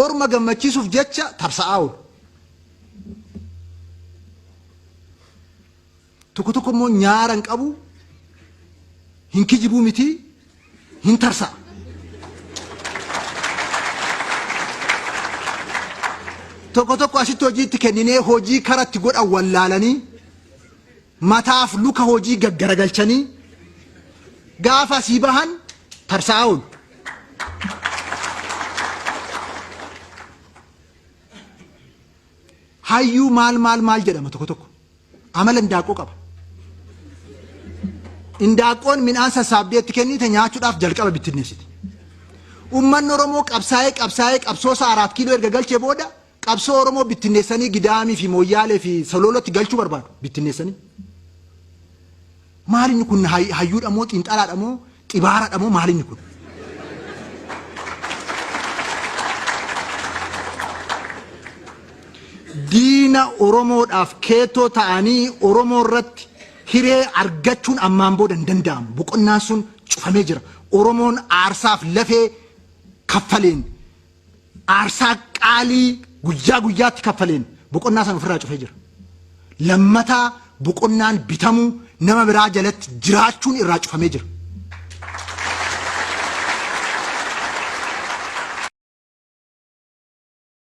Orma gammachiisuuf jecha tarsa'aa oolu. Tokko tokko immoo nyaara hin qabu, hin kijibuu miti, hin tarsa'a. Tokko tokko asitti hojii itti kenninee hojii karatti godhan wallaalanii mataaf luka hojii gaggaragalchanii gaafa asii bahan tarsa'aa oolu. Hayyuu maal maal maal jedhama tokko tokko. Amala indaaqqoo qaba. Indaaqqoon midhaan sassaabdee itti kennite nyaachuudhaaf jalqaba bittinneessiti. Uummanni Oromoo qabsaa'ee qabsaa'ee qabsoo isaa Araat Kiiloo erga galchee booda qabsoo Oromoo bittinneessanii Gidaamii fi Mooyyaalee fi Soloolootti galchuu barbaadu bittinneessanii. Maal inni kun hayyuudha moo xiinxalaadha moo xibaaradha moo maal inni kun? Diina Oromoodhaaf keettoo ta'anii Oromoo irratti hiree argachuun ammaan booda hin danda'amu. Boqonnaan sun cufamee jira. Oromoon aarsaaf lafee kaffaleen aarsaa qaalii guyyaa guyyaatti kaffaleen boqonnaa sana ofirraa cufee jira. Lammataa boqonnaan bitamuu nama biraa jalatti jiraachuun irraa cufamee jira.